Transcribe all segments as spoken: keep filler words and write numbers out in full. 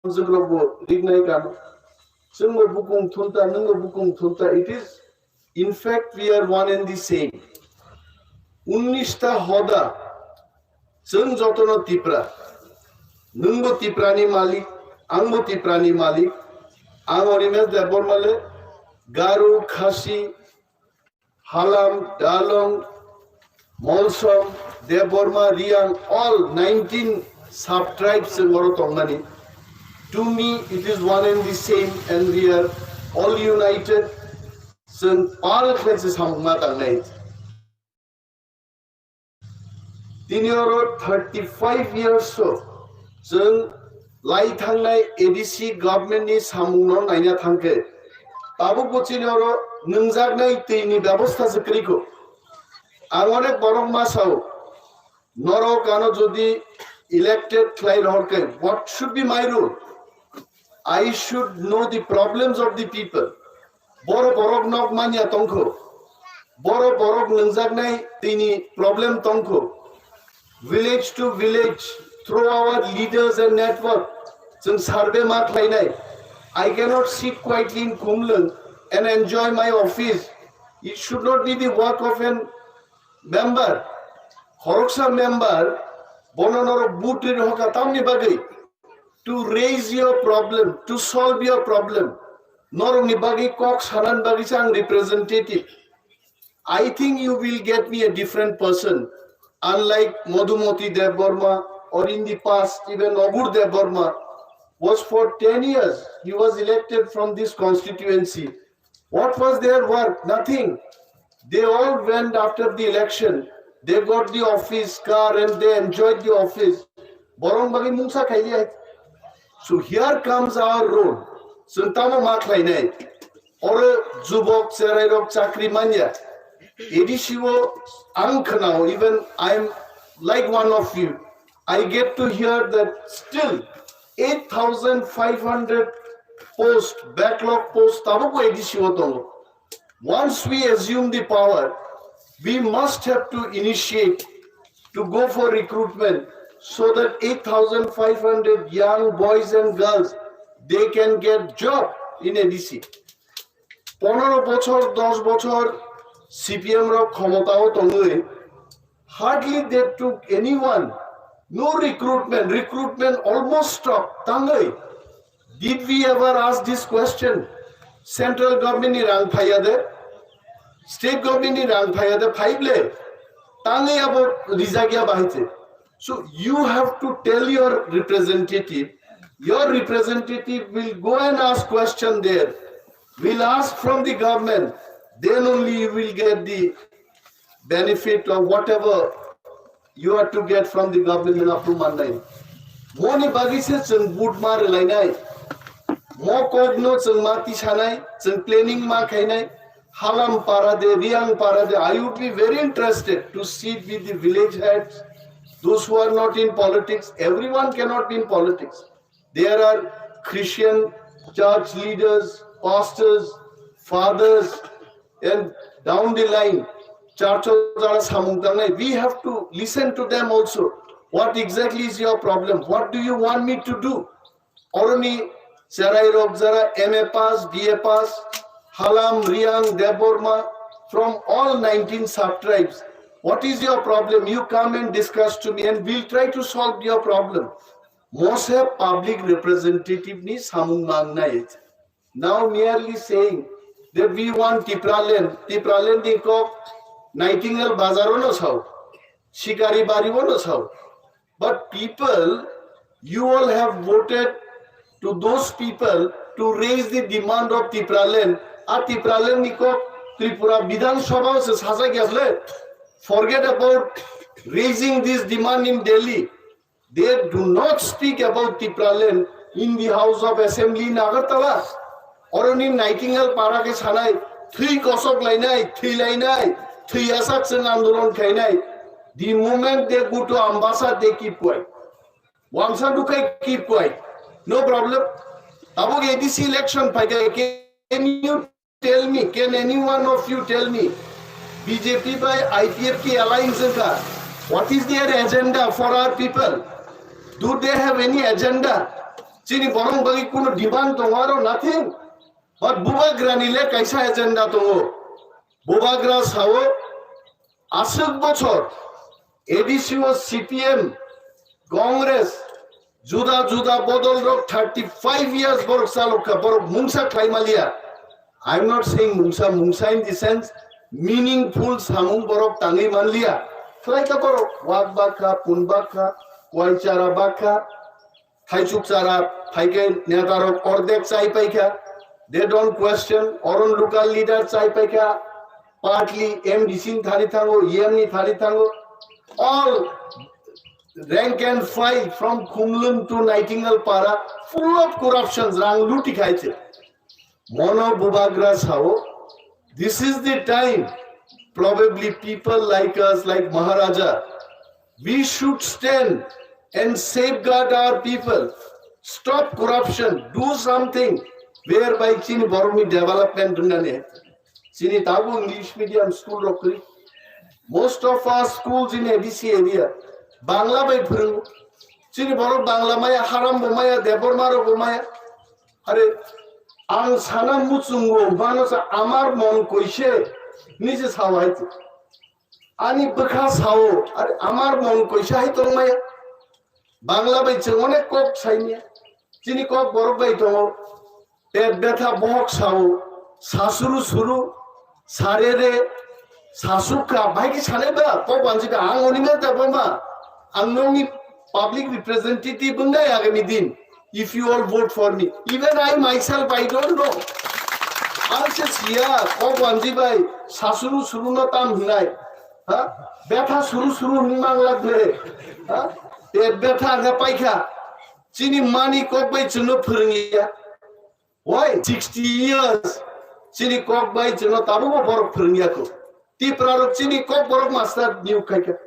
Jwk rok bo rik nai kano. Chwng bo bukung thunta, nwng bo bukung thunta. It is, in fact, we are one and the same. Unnish ta hoda, chwng jotono Tipra. Nwng bo Tipra ni malik, ang bo Tipra ni malik. Ang Animesh Debbarma le Garo, Khasi, Halam, Dalong, Molsom, Debbarma, Riang, all nineteen sub-tribes chwng oro tongmani. To me, it is one and the same, and we are all united. Chwng pal khlai se samung ma tangnai. Tini oro thirty five years o chwng lai thangnai A D C government ni samung no naina thangkhe, tabuk bo chini oro nwngjaknai twi ni bebostha se kwrwi kho. Ang onek borok ma sao, norok ano jodi elected khlai rohor khe, what should be my role? I should know the problems of the people. Boro borok nok manya tongkho. Boro borok nwngjaknai tini problem tongkho. Village to village, through our leaders and network, chwng survey ma khlainai. I cannot sit quietly in Khumlwng and enjoy my office. It should not be the work of an member. Khoroksa member, bono norok vote ri rohorkha tamni bagwi? To raise your problem, to solve your problem. Norokni bagwi kok sanani bagwi se ang representative. I think you will get me a different person, unlike Madhumati Debbarma or in the past even Agur Debbarma was for ten years, he was elected from this constituency. What was their work? Nothing. They all went after the election. They got the office, car, and they enjoyed the office. Borong bagwi mungsa khailiya. So here comes our role. Chwng tamo ma khlainai? Oro jubok cherairok chakri manya. A D C o ang khnao, even I am like one of you. I get to hear that still eight thousand five hundred post, backlog post tabuk A D C o tongo. Once we assume the power, we must have to initiate to go for recruitment so that eight thousand five hundred young boys and girls, they can get job in A D C. Ponoro bochor, dos bochor C P M rok khomotao tongwi, hardly they took anyone. No recruitment, recruitment almost stopped. Tangwi, did we ever ask this question? Central government ni rang phaiya de, state government ni rang phaiya de, phaible. Tangwi abo rijak ya bahai se. So you have to tell your representative, your representative will go and ask question there, will ask from the government, then only you will get the benefit of whatever you are to get from the government. Moni bagwi se chwng vote ma rwlainai, mo kokno chwng ma tisanai, chwng planning ma khainai. Halam para de, Riang para de, I would be very interested to sit with the village heads, those who are not in politics. Everyone cannot be in politics. There are Christian church leaders, pastors, fathers, and down the line, church o jara samung tangnai. We have to listen to them also. What exactly is your problem? What do you want me to do? Oroni cherai rok jara M A pass, B A pass, Halam, Riang, Debbarma, from all nineteen sub-tribes. What is your problem? You come and discuss to me and we'll try to solve your problem. Most have public representative ni samung mangnai. Now merely saying that we want Tipraland, Tipraland ni kok Nightingale Bazar o no sao, Shikari Bari o no sao. But people, you all have voted to those people to raise the demand of Tipraland. A Tipraland ni kok Tripura Bidhan Sabha o se sajak ya le. Forget about raising this demand in Delhi. They do not speak about Tipraland in the House of Assembly in Agartala. Oroni Nightingale para khe sanai, thwi kosok lainai, thwi lainai, thwi asak chwng andolon khainai. The moment they go to Ambassa, they keep quiet. Wangsa dukai keep quiet. No problem. Tabuk A D C election phaikha, can you tell me, can any one of you tell me, B J P by I P F T alliance wngkha? What is their agenda for our people? Do they have any agenda? Chini borok bagwi kuno demand tongo aro nothing. But bubagrani le kaisa agenda tongo. Bubagra sao aswk bochor A D C o C P M, Congress, juda juda bodol rok thirty five years borok chalokha, borok mungsa khlai maliya. I'm not saying mungsa, mungsa in the sense meaningful samung borok tangwi manliya. Khlai kha borok wak bakha, pun bakha, kwai chara bakha, thaichuk chara phaikhe netarok ordek chai paikha. They don't question, oron local leader chai paikha, partly M D C ni thani thango, E M ni thani thango. All rank and file from Khumlwng to Nightingale Para, full of corruptions, rang luti khaiche. Mono Bubagra sao, this is the time, probably people like us, like Maharaja, we should stand and safeguard our people. Stop corruption, do something whereby chini borokni development wngnani. Chini tabuk English medium school rok kwrwi. Most of our schools in A D C area Bangla bai phwrwngo. Chini borok Bangla maya, Haram bo maya, Debbarma rok bo maya. Are ang sana muchungo, mano sa amar mon koise, nije sao hai. Ani bwkha sao, are amar mon koise hai tong maya. Bangla bai chwng onek kok saimaya. Chini kok borok bai tongo. Pet betha bohok sao, sasuru suru, sarere, sasukha, bai ki sanai ba, kok wanji ka, ang oni me ta bama, ang nongni public representative wngnai agami din, if you all vote for me. Even I myself, I don't know. Ang se siya, kok wanji bai, sasuru suru no tam hinai. Ha? Betha suru suru hwn mang lagle. Ha? Pet betha ang paikha. Chini mani kok bai chwngno phwrwngya. Why? Sixty years. Chini kok bai chwngno tabukbo borok phwrwngya kho. Tipra rok chini kok borok master niyok khaikha.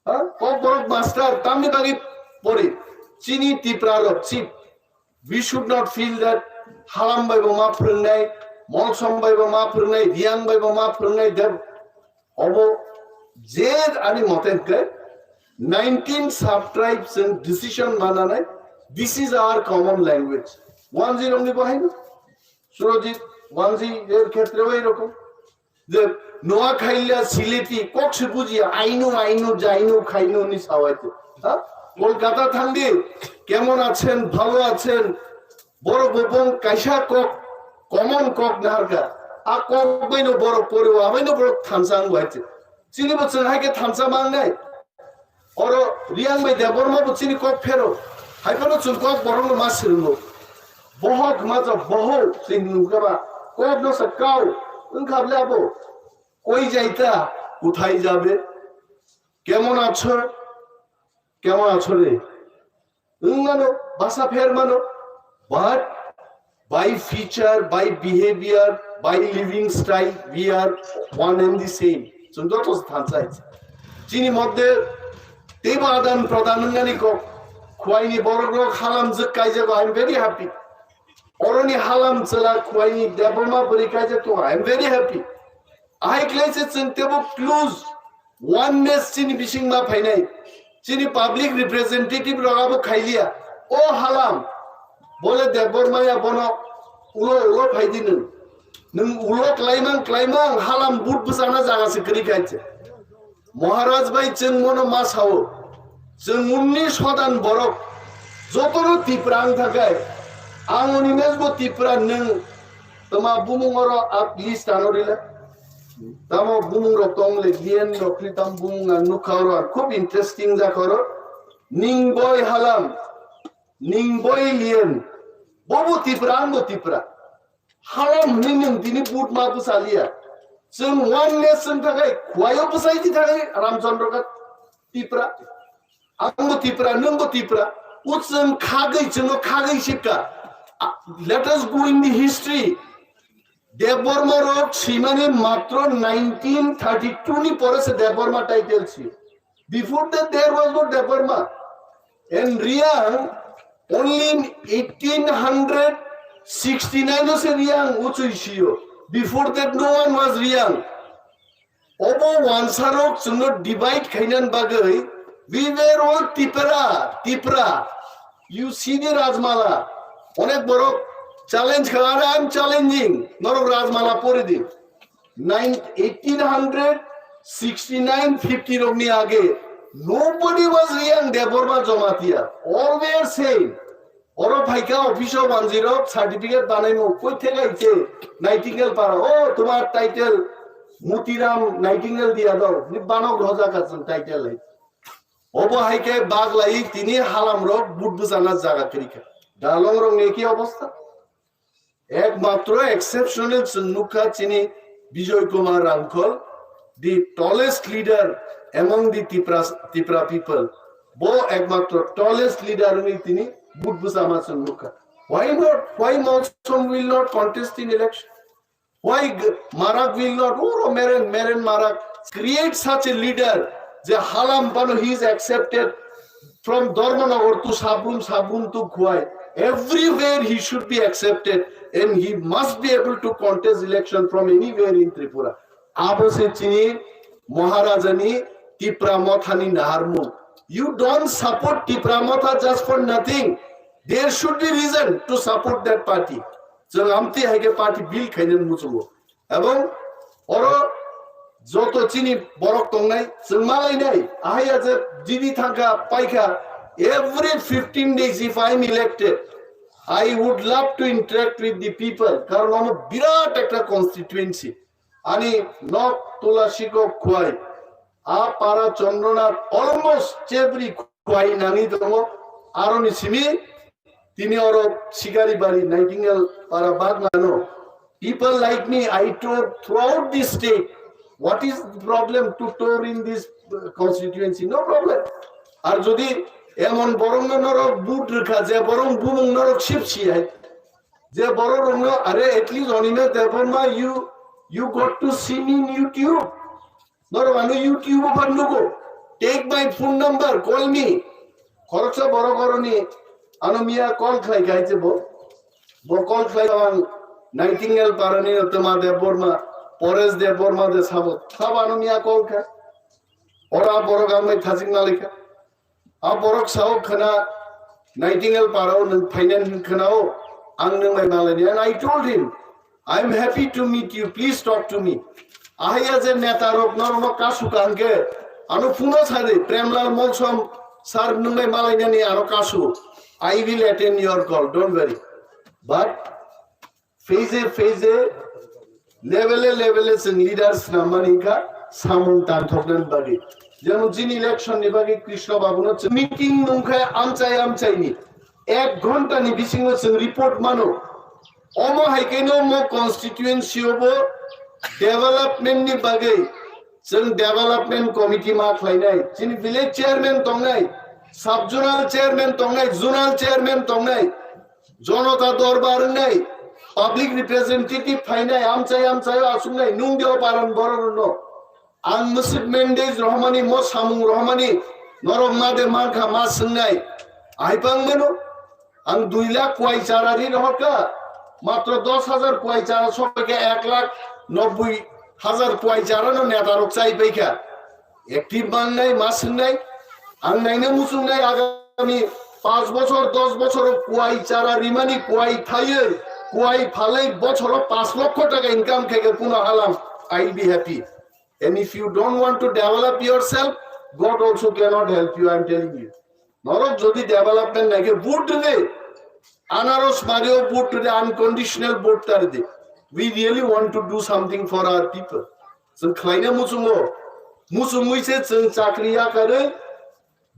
Ha? Kok borok master tamni bagwi pori. Chini Tipra rok chi. We should not feel that Halam bai bo ma phwrwngnai, Molsom bai bo ma phwrwngnai, Riang bai bo ma phwrwngnai, Deb Obo je ani mote hwnkhe nineteen sub-tribes chwng decision mananai, this is our common language. Wanjwi rokni bo haino, Surojit Wanjwi er khetre o erokom. Je Noa Khailya Sileti kok se bujiya, ainu, ainu, jainu, khainu ni sawaito. Ha? Kolkata thangdi, kemon achen, bhalo achen, Borok bo bong kaisa kok, common kok naharkha. A kok baino borok pori, o abaino borok thansa wng bai. Chini bo chwng hai khe thansa mangnai. Oro Riang bai Debbarma bo chini kok phero. Hai phano chwng kok borok no ma swrwngo. Bohok ma cha boho chini nungkha ba. Kok no sa kau. Wng kha ble abo. Koi jaita, kuthai jabe? Kemon acho? Kemon acho re? Wng mano, basa pher mano. But by feature, by behavior, by living style, we are one and the same. Chwng joto se thansa hai. Chini moddhe teibo adan pradan wngnani kok. Khwaini borok rok halam jwk kaijago, I am very happy. Oroni halam chwla khwaini Debbarma bwrwi kaijak tongo, I am very happy. Ahai khlai se chwng teibo close oneness chini bising ma phainai. Chini public representative rok abo khailiya. O halam, bole Debbarma ya bono ulo ulo phaidi nwng. Nwng ulo klaimang klaimang halam but bwchana jaga se kwrwi khaise. Maharaj bai chwng mono ma sao. Chwng unni sodan borok jotono Tipra wng thakai. Ang oni mesbo Tipra nwng Tama bumung oro a list ano rile. Tamo bumung rok tong le, D N rok ni tam bumung ang nukha oro, ang khub interesting jak oro. Ningboi halam, ningboi lien. Bobo Tipra, ang bo Tipra. Halam hwnwi nwng tini but ma bwsa liya. Chwng oneness wng thakai, khwlaio bwsai di thakai Ramchandra ka Tipra. Ang bo Tipra, nwng bo Tipra. O chwng khagwi, chwngno khagwi sikha. A, let us go in the history. Debbarma rok swimani matro nineteen thirty-two ni pore se Debbarma title si. Before that, there was no Debbarma. And Reang, only in eighteen hundred sixty-nine o se Reang uchui siyo. Before that, no one was Reang. Obo wansarok chwngno divide khainani bagwi, we were all Tipra, Tipra. You see the Rajmala, onek borok challenge kha, are I am challenging, norok Rajmala pori di. Nine, eighteen hundred sixty-nine fifty rokni age, nobody was Riyang Debbarma Jamatia. All were same. Oro phaikha office o manjirok certificate banaimo, koi thega ite Nightingale para, o tomar title Mutiram Nightingale diya dao, ni banok roja kha chwng title hai. Obo hai khe baglai tini halamrok but bwchana jaga kwrwi kha. Dalongrokni ki obostha? Ekmatro exceptional chwng nukha chini Bijoy Kumar Ramkhol, the tallest leader among the Tipra, Tipra people. Bo ekmatro tallest leader wngwi tini but bwchama chwng nukha. Why not? Why Mawsam will not contest in election? Why Marak will not, oro Meren, Meren Marak, create such a leader, je halam bano he is accepted from Dharmanagar to Sabrum, Sabrum to Khwai. Everywhere he should be accepted and he must be able to contest election from anywhere in Tripura. Abo se chini Maharajani Tipra Mothani naharmung. You don't support Tipra Motha just for nothing. There should be reason to support that party. Chwng amtwi hai khe party build khainani muchungo. Ebong oro joto chini borok tongnai, chwng malainai, ahaiya je G D thangkha, paikha, every fifteen days if I am elected, I would love to interact with the people, karon omo birat ekta constituency. Ani nok Tula Sikok Khwai, a para Chandranath, almost every Khwai nangwi tongo, aroni simi tini oro Sikaribari, Nightingale para bagmano. People like me, I tour throughout this state. What is the problem to tour in this uh, constituency? No problem. Ar jodi emon borokno norok but rwkha je borok bumung norok sip si hai. Je borok rokno are at least Anima Debbarma you you got to see me in YouTube. Norok ano YouTube o phan nugo. Take my phone number, call me. Khoroksa borok oroni ano miya call khlai khai je bo. Bo call khlai ang Nightingale parani Toma Debbarma, Paresh Debbarma de sabo. Sabo ano miya call kha. Ora borok ang mai thajik nalika. A borok sao khana Nightingale parao nwng phainani hwn khanao ang nwng bai malaini. And I told him, I am happy to meet you, please talk to me. Ahaiya je neta rok norokno kasu kangke ano phuno sadi Premlal Molsom sir nwng bai malainani ano kasu. I will attend your call, don't worry. But phase phase level level chwng leaders namani kha samung tangthoknani bagwi. Jemon chini election ni bagwi Krishna Babu no chwng meeting nungkha amchai amchai ni ek ghonta ni bisingo chwng report mano. Omo hai khe no mo constituency o bo development ni bagwi chwng development committee ma khlainai. Chini village chairman tongnai, sub zonal chairman tongnai, zonal chairman tongnai. Jonota dorbar wngnai, public representative phainai, amchai amchaio asuknai, nung deo paran borok rwno. Ang mwswk mandate rohmani, mo samung rohmani, norok ma de mankha ma swngnai. Aipang mano, ang dui lakh kwai chara ri rohorkha, matro dos hajar kwai chara sobaikha, ek lakh nobboi hajar kwai chara no neta rok chai paikha. Active mangnai, ma swngnai, ang naina muchungnai agami paanch bochor, dos bochor o kwai chara rimani, kwai thaiwi, kwai phalwi bochoro paanch lokho taka income khaikha kuno halam, I will be happy. And if you don't want to develop yourself, God also cannot help you, I am telling you. Norok jodi development naikhe vote rwdi, anaros mario vote rwdi, unconditional vote ta rwdi. We really want to do something for our people. Chwng khlaina muchungo, muchungwi se chwng chakri yakarwi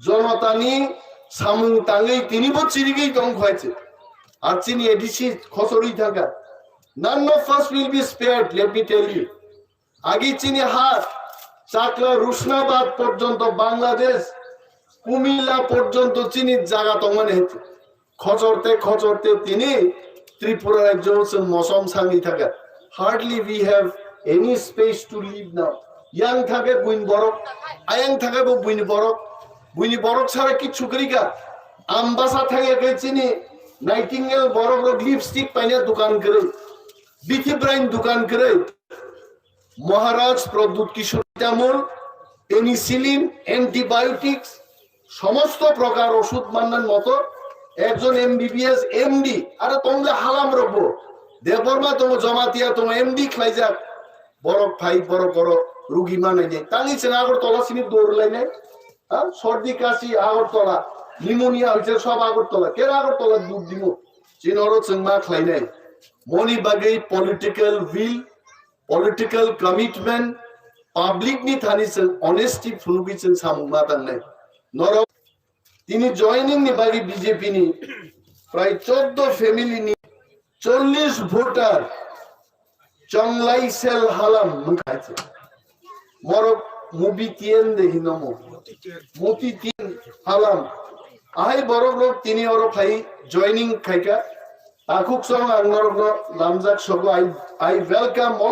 jonotani samung tangwi tinibo chirigwi tong khaise. Ar chini A D C khochorwi thangkha. None of us will be spared, let me tell you. Agi chini ha chakla Rushnabad porjonto Bangladesh, Kumilla porjonto chini jaga tongmani hai. Khochorte khochorte tini Tripura rajyo chwng mosom sangwi thangkha. Hardly we have any space to live now. Yang thangkhe buini borok, ayang thangkhe bo buini borok. Buini borok sara kichu kwrwikha. Ambasa thangya khe chini Nightingale borok rok lipstick paina dukan kwrwi. Bithi brain dukan kwrwi. Maharaj Pradyut Kishore Tamul, penicillin, antibiotics, somosto prokar oshud mannan moto Ekjon M B B S, M D, aro tongja halam rokbo. Debbarma tongo, Jamatia tongo, M D khlaijak. Borok phai, borok oro rugi manai nai. Tangwi chwng Agartala sini dor lainai. Ha? Sordi kasi Agartala, pneumonia hoise sob Agartala. Kera Agartala duk dimo. Chini oro chwng ma khlainai. Moni bagwi political will, political commitment, public ni thani chwng honesty phunugwi chwng samung ma tangnai. Norok tini joining ni bagwi B J P ni prai choddo family ni chollish voter Chonglai sel halam wngkha se. Morok mubi tien de hinomo. Muti tien halam. Ahai borok rok tini oro phai joining khaika. Takhuk song ang norok no lamjak sogo. I, I welcome all.